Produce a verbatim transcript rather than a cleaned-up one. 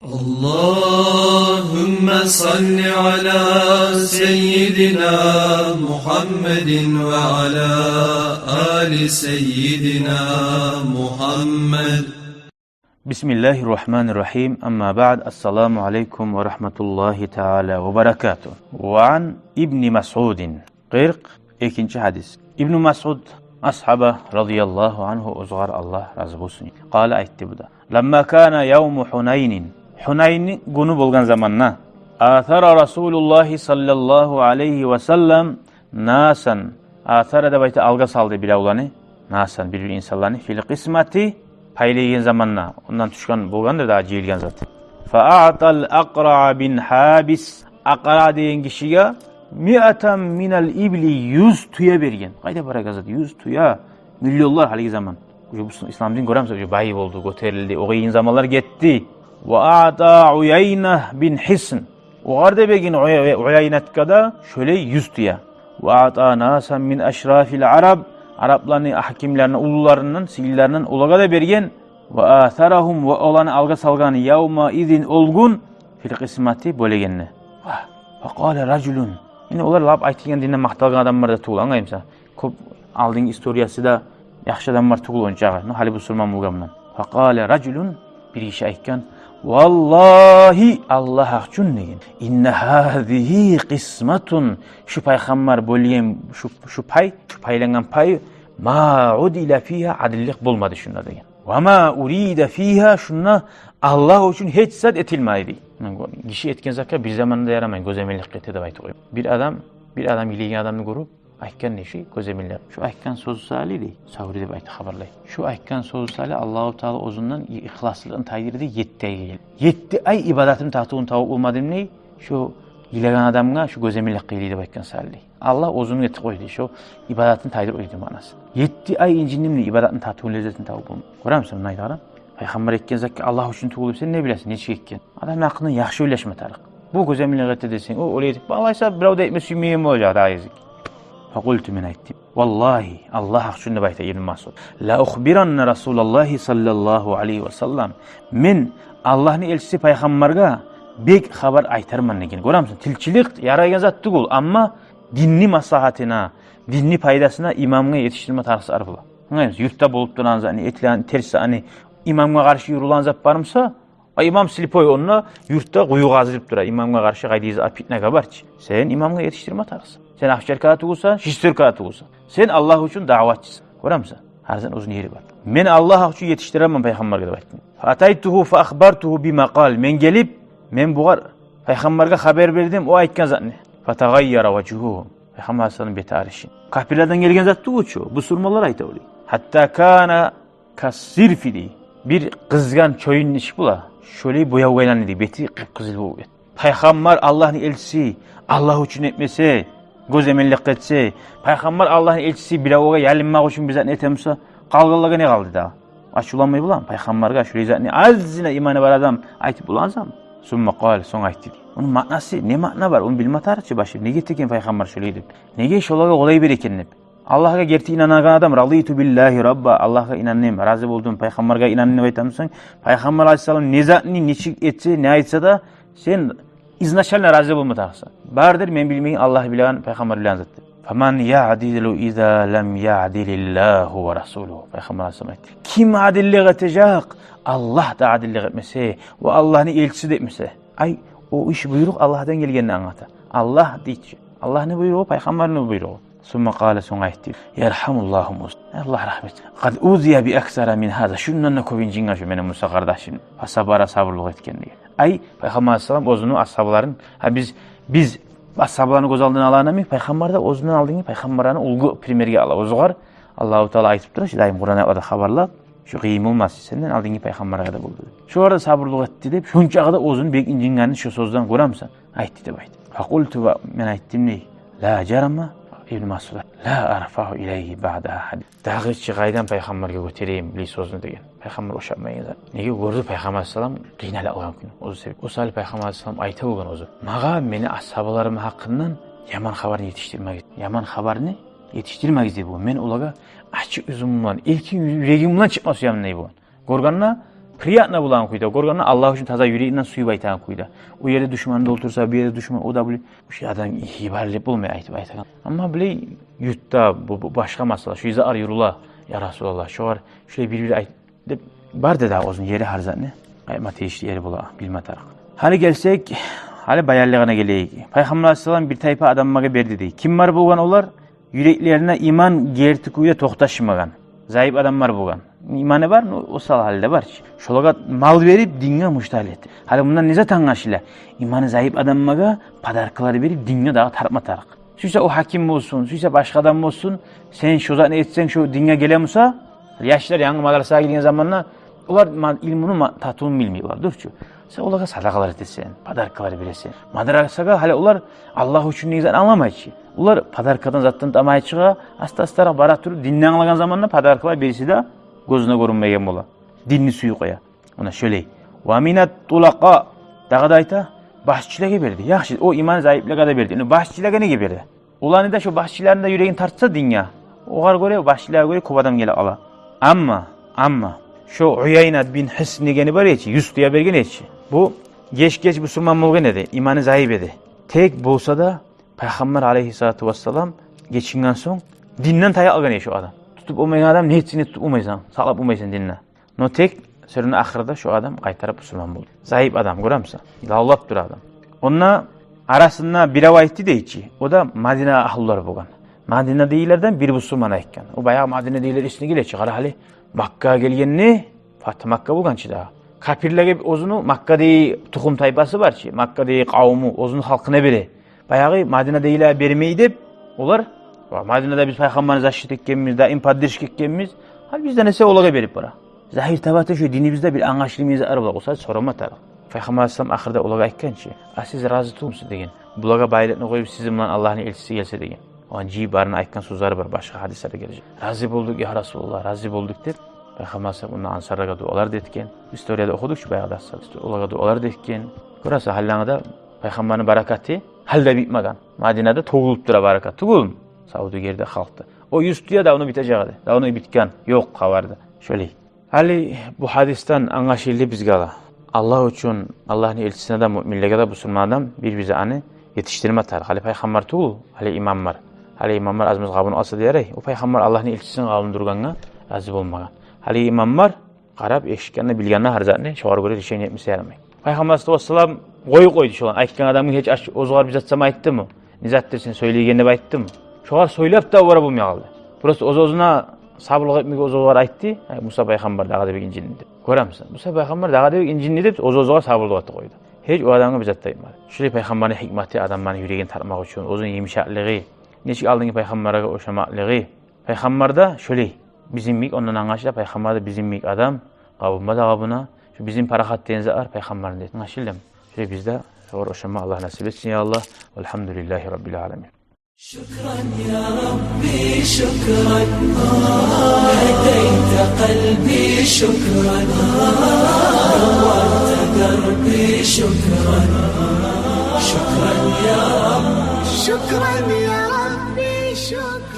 اللهم صل على سيدنا محمد وعلى آل سيدنا محمد. بسم الله الرحمن الرحيم. أما بعد. السلام عليكم ورحمة الله تعالى وبركاته. وعن ابن مسعود. Къыркъ экинчи гьадис. Ибну Масъуд асгьаба, радияллагьу ангьу, огъар Аллагь рази болсун, къала, айтды бу да: لما كان يوم حنين, Гьунайнны гюню болгъан заманда, آثر رسول الله صلى الله عليه وسلم ناسا, آثر деп айта, алгъа салды биревлени, ناسا, бир-бир инсанланы, في القسمة, пайлайгъан заманда, ондан тюшген болгъандыр дагъы жыйылгъан зат. فأعطى الأقرع بن حابس, Акъра деген гишиге, مائة من الإبل, юз тюе берген. Къайда барагъан зат, юз тюе, миллионлар гьалиги заман. Уже бу ислам дин, гёремисиз, уже бай болду, гётерилди, о къыйын заманлар гетди. وأعطى عيينة بن حصن, огъар да берген, Уя-, Уяйнатгъа да шолай юз тюе. وأعطى ناسا من أشراف العرب, арапланы гьакимлеринден, уллуларындан, сыйлыларындан олагъа да берген. وآثرهم, ва оланы алгъа салгъан, يومئذ, ол гюн, في القسمة, бёлегенде. Ва, فقال رجل, энни олар лап айтылгъан, динден макъталгъан адамлар да тюгюл, англаймысан? Кёп алдынгы историясы да яхшы адамлар тюгюл ончакъы, ну, гьали бусурман болгъандан. فقال رجل, бир гиши айтгъан: والله, Аллагь гьакъ учун, деген, إن هذه قسمة, шу пайхаммар бёлген шу, шу пай, шу пайлангъан пай, ما عدل فيها, адиллик болмады шунда, деген. وما أريد فيها, шунда Аллагь учун гьеч зат этилмейди. Гиши этген затгъа бир заманда да ярамай гёземеллик эте деп айтып къой. Бир адам, бир адам йылайгъан адамны гёрюп, айтгъан дей шо гёземеллик. Шо айтгъан сёз саялы дей, Саври деп айта, хабарлай. Шо айтгъан сёз саялы Аллагьу Таала оьзюнден ихласлыкъны тайдырды етти айгъа. Етти ай ибадатым татывун табып болмадым дей, шо йылайгъан адамгъа, шо гёземелликге йылай деп айтгъан саялы дей. Аллагь оьзюню этип къойду, шо ибадатын тайдырып къойду маънасы. Етти ай инжиндим дей, ибадатны татывун, леззетин табып болмадым. Гёремисен, мунда айтагъан пайхаммар этген затгъа Аллагь учун тюгюл эсе, не билесен, нечик этген? Адам гьакъындан яхшы ойлашма тарыкъ. Бу гёземеллик эте десенг, о, олай этип, алайса бирев де этме сюймейген болажакъ дагъы гезик. فقلت, мен айтдым: والله, Аллагь гьакъ учун, деп айта Ибну Масъуд, لأخبرن رسول الله صلى الله عليه وسلم, мен Аллагьны элчиси пайхаммаргъа бек хабар айтарман деген. Гёремисен, тилчилик ярайгъан зат тюгюл, амма динни маслагьатына, динни пайдасына имамгъа етишдирме тарыкъ зат бола. Англаймысыз, юртда болуп турагъан затны, этилеген терс затны, имамгъа къаршы юрюлеген зат бармыса, а имам слепой, онда юртда къую къазылып тура, имамгъа къаршы къайдагъы зат, питнагъа барчы. Сен имамгъа етишдирме тарыкъсан. Сен овчарка тюгюлсен, шестерка тюгюлсен. Сен Аллагь учун даъватчысан. Гёремисен? Гьар затны оьзюню ери бар. Мен Аллагь учун етишдиремен пайхаммаргъа, деп айтдым. فأتيته فأخبرته بما قال. Мен гелип, мен бугъар, пайхаммаргъа хабар бердим о айтгъан затны. فتغير وجهه. Пайхаммар алайгьиссалам бети арышын. Капирлерден гелген зат тюгюл чю, бусурманлар айта олай. حتى كان كالصرف дей. Бир къызгъан чоюн нечик бола, шолай боявгъа айланды дей, бети къып-къызыл болуп гетди. Пайхаммар Аллагьны элчиси Аллагь учун этмесе, гёземеллик этсе, пайхаммар Аллагьны элчиси биревге ялынмакъ учун бир затны этемиса, къалгъанлагъа не къалды дагъы? Ачувланмай боламы? Пайхаммаргъа шолай затны азгъына иманы бар адам айтып боламы? ثم قال, сонг айтды дей. Ону маънасы, не маъна бар? Ону билме тарыкъ чы башы. Неге эте экен пайхаммар шолай деп? Неге шолагъа къолай бере экен деп? Аллагьгъа герти инанагъан адам, رضيت بالله ربا, Аллагьгъа инандым, рази болдум, пайхаммаргъа инандым деп айтамысан, пайхаммар алайгьиссалам не затны нечик этсе, не айтса да, сен изначально рази болма тарыкъсан. Бардыр мен билмейген, Аллагь билеген, пайхаммар билеген зат деп. فمن يعدل إذا لم يعدل الله ورسوله. Пайхаммар алайгьиссалам айтды: ким адиллик этежек, Аллагь да адиллик этмесе, ва Аллагьны элчиси де этмесе? Ай, о иш, буйрукъ Аллагьдан гелгенни англата. Аллагь дейчи. Аллагьны буйругъу, пайхаммарны буйругъу. ثم قال, сонг айтды: يرحم الله موسى. Аллагь рагьмат. قد أوذي بأكثر من هذا. Шундан да кёп инжинген шу мени Муса къардашым. فصبر, сабурлукъ этген деген. Ай, пайхаммар алайгьиссалам оьзюню асгьабаларын, гьа, биз, биз асгьабаланы гёз алдына алгъанда, пайхаммар да оьзюнден алдынгы пайхаммарланы уьлгю, примерге ала. Оьзюгер Аллагьу Таала айтып тура чы дайым Къуран аятларда хабарлап, шу къыйын болмасын, сенден алдынгы пайхаммаргъа да болду деп. Шогъар да сабурлукъ этди деп, шончакъы да оьзюню бек инжингенин шу сёзден гёремисен, айтды деп айтды. فقلت, ва мен айтдым дей, لا جرم, Ибну Масъуд, لا أرفع إليه بعدها حديثا. Дагъы чы къайдан пайхаммаргъа гётерейим булай сёзню деген. Пайхаммар ушатмайгъан зат. Неге, гёрдю пайхаммар алайгьиссалам къыйналып къалгъан кюйню. Оьзю себеп. О саялы пайхаммар алайгьиссалам айта болгъан оьзю: магъа мени асгьабаларым гьакъындан яман хабарны етишдирмегиз. Яман хабарны етишдирмегиз дей болгъан. Мен олагъа ачыкъ юзюм булан, эркин юрегим булан чыкъма сюемен дей болгъан. Гёргенде, Приятно болагъан кюйде, гёргенде Аллагь учун таза юрегинден сююп айтагъан кюйде. О ерде душман да олтурса, бу ерде душман, о да булай. Шу адам йиберилип болмай айтып айтагъан. Амма булай юртда, бу, бу башгъа масъала. Шу изагьар юрюле, я Расулаллагь, шогъар шулай бир-бир айт деп, бар да оьзюню ери, гьар затны айтма тийишли ери бола, билме тарыкъ. Гьали гелсек, гьали баянлыгъына гелейик. Пайхаммар алайгьиссалам бир тайпа адамлагъа берди дей. Ким бар болгъан олар? Юреклеринде иман герти кюйде токъташмагъан, зайып адамлар болгъан. Иманы бар, но осал гьалда бар чы. Шолагъа мал берип, динге муштагьил этди. Гьали мундан не зат англашыла? Иманы зайып адамлагъа подаркалар берип, динге дагъы тартма тарыкъ. Сюйсе о гьаким болсун, сюйсе башгъа адам болсун, сен шо затны этсенг, шо динге геле буса, яшлар янгы мадрасагъа гелген заманда, олар ма-, илмуну ма-, татывун билмей олар, дюр чю. Сен олагъа садагъалар этесен, подаркалар бересен. Мадрасагъа гьали олар Аллагь учун не зат англамай чы. Олар подаркадан, затдан тамай чыгъа, аста-астаракъ бара туруп, динни англагъан заманда подаркалар бириси де гёзюне гёрюнмейген бола. Динни сююп къоя. Она шолай. Ва минат тулакъа, дагъы да айта, башчылагъа берди. Яхшы, о иманы зайыплагъа да берди. Энни башчылагъа неге берди? Оланы да, шо башчыланы да юрегин тартса динге, огъар гёре, башчылагъа гёре кёп адам геле къала. Амма, амма, шо Уяйна бин Гьисн дегени бар эди чи, Юстуя берген эди чи. Бу геч-геч бусурман болгъан эди, иманы зайып эди. Тек болса да, Пайхаммар алайгьиссалату вассалам гечинген сонг, динден таякъ алгъан эди шо адам. Тутуп болмайгъан адам не этсин, тутуп болмайсан, сакълап болмайсан динни. Но тек сёзню ахырда шо адам къайтарып бусурман болду. Зайып адам, гёремисен? Лавлап тура адам. Онда арасында бирев айтды дей чи, о да Мадина агьлулар болгъан. Мадинадагъылардан бир бусурман айтгъан. О баягъы Мадинадагъылар эсине геле чи, къара гьали, Маккагъа гелгенде, Фатгь Макка болгъан чы дагъы. Капирлеге оьзюню Маккадагъы тухум-тайпасы бар чы, Маккадагъы къавуму, оьзюню халкъына бере. Баягъы Мадинадагъылагъа бермей деп, олар, ва, Мадинада биз Пайхаммарны защита этгенбиз, даим поддержка этгенбиз, гьали бизден эсе олагъа берип бара. Загьир таба да шо динибизде бир англашылмайгъан затлар бар, о саялы сорама тарыкъ. Пайхаммар алайгьиссалам ахырда олагъа айтгъан чы, а сиз рази тюгюлмюсюз деген, булагъа байлыкъны къоюп, сиз булан Аллагьны элчиси гелсе деген. Ону жыйып барына айтгъан сёзлери бар, башгъа гьадислерде гележек. Рази болдукъ, я Расулаллагь, рази болдукъ деп, Пайхаммар алайгьиссалам онда ансарларгъа дуалар да этген. Историягъа охудукъ чу баягъы да, олагъа дуалар да этген. Гёресен, гьаллангъы да Пайхаммарны баракаты гьали де битмеген. Мадинада тёгюлюп тура баракат тюгюлмю? Савдюгерде, халкъда. О Юстуя давно битежек эди. Давно битген, ёкъ хабар да. Шолай. Гьали бу гьадисден англашылды бизге гьали, Аллагь учун, Аллагьны элчисине де, муъминлеге де бусурман адам бир-бир затны етишдирме тарыкъ. Гьали пайхаммар тюгюл, гьали имамлар. Гьали имамлар аз-маз къабун алса да ярай. О пайхаммар Аллагьны элчисин къабун тургъангъа рази болмагъан. Гьали имамлар къарап, эшитгенде, билгенде гьар затны, шогъар гёре решение этмесе ярамай. Пайхаммар алайгьиссалату вассалам къоюп къойду шоланы. Айтгъан адамгъа гьеч ач-, оьзюгер бир зат сама айтдымы? Не затдыр сен сёйлейген деп айтдымы? Шогъар сёйлеп де бара болмай къалды. Просто оьз-оьзюне сабурлукъ этмеге оьзюгер айтды. Гьай, Муса пайхаммар дагъы да бек инжинди деп. Гёремисен, Муса пайхаммар дагъы да бек инжинди деп, оьз-оьзюне сабурлукъ этип къойду. Гьеч о адамгъа бир зат да айтмады. Шолай пайхаммарны гьикматы, адамланы юрегин тартмакъ учун, оьзюню йымышакълыгъы, нечик алдынгъы пайхаммарлагъа ошамакълыгъы, пайхаммар да шолай. Бизин йимик, ондан англашыла, пайхаммар да бизин йимик адам, къабунма да къабуна. Шу бизин парахат деген затлар пайхаммарны да англашыла. Шолай биз де шогъар ошама Аллагь насип этсин, я Аллагь. Валгьамдулиллагьи раббил аламин. شكرا يا ربي، شكرا، هديت قلبي، شكرا، نورت دربي، شكرا، شكرا يا رب. شكرا يا ربي، شكرا.